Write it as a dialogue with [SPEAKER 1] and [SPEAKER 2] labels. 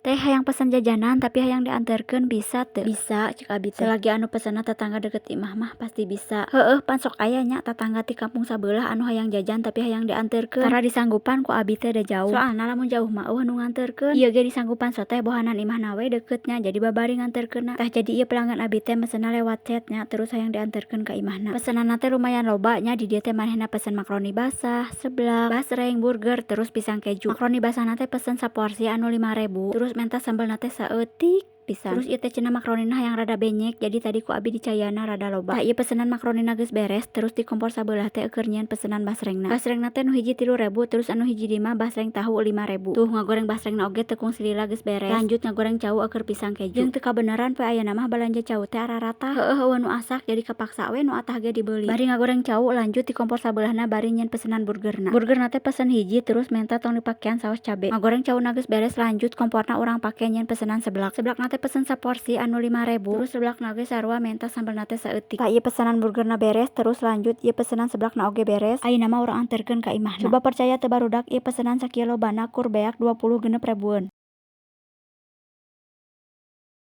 [SPEAKER 1] Teh, hayang pesen jajanan tapi hayang dianterkeun, bisa teu? Bisa, cek abi teh. Selagi anu pesenna tetangga deket imah mah pasti bisa. Heueuh, pan sok aya nya tatangga ti kampung sabelah anu hayang jajan tapi hayang dianterkeun. Tara disanggupan ku abi teh, da jauh. Soalna lamun jauh mah euweuh nu nganterkeun. Ieu ge disanggupan soteh bohanan imahna we deket nya, jadi babari nganterkeunna. Tah, jadi ieu pelanggan abi teh mesenna lewat chat nya, terus hayang dianterkeun ka imahna. Pesenanna teh lumayan loba nya. Di dieu teh manehna pesen makaroni basah, seblak, basreng, burger, terus pisang keju. Makaroni basahna teh pesen saporsi anu 5.000, terus menta sambelna teh saeutik pisan. Terus ieu teh cenah makaronina hayang rada benyek, jadi tadi ku abi dicaianna rada loba. Tah, ieu pesenan makaronina geus beres, terus di kompor sabelah teh keur nyieun pesenan basrengna. Basrengna teh nu hiji 3.000, terus anu hiji deui mah basreng tahu 5.000. Tuh, ngagoreng basrengna oge teu kungsi lila geus beres. Lanjut ngagoreng cau keur pisang keju. Jeung teu kabeneran poe ayeuna mah balanja cau teh araratah. Heueuh, euweuh nu asak, jadi kapaksa we nu atah ge dibeuli. Bari ngagoreng cau, lanjut di kompor sabelahna bari nyieun pesenan burgerna. Burgerna teh pesen hiji, terus menta tong dipakean saos cabe. Ngagoreng cauna geus beres, lanjut komporna urang pake nyieun pesenan seblak. Seblakna teh pesen saporsi anu 5.000, terus seblakna ge sarua menta sambelna teh saeutik. Tah, ieu pesenan burgerna beres, terus lanjut ieu pesenan seblakna oge beres. Ayeuna mah urang anterkeun ka imahna. Coba percaya teu, barudak, ieu pesenan sakieu lobana kur beak 26 ribueun.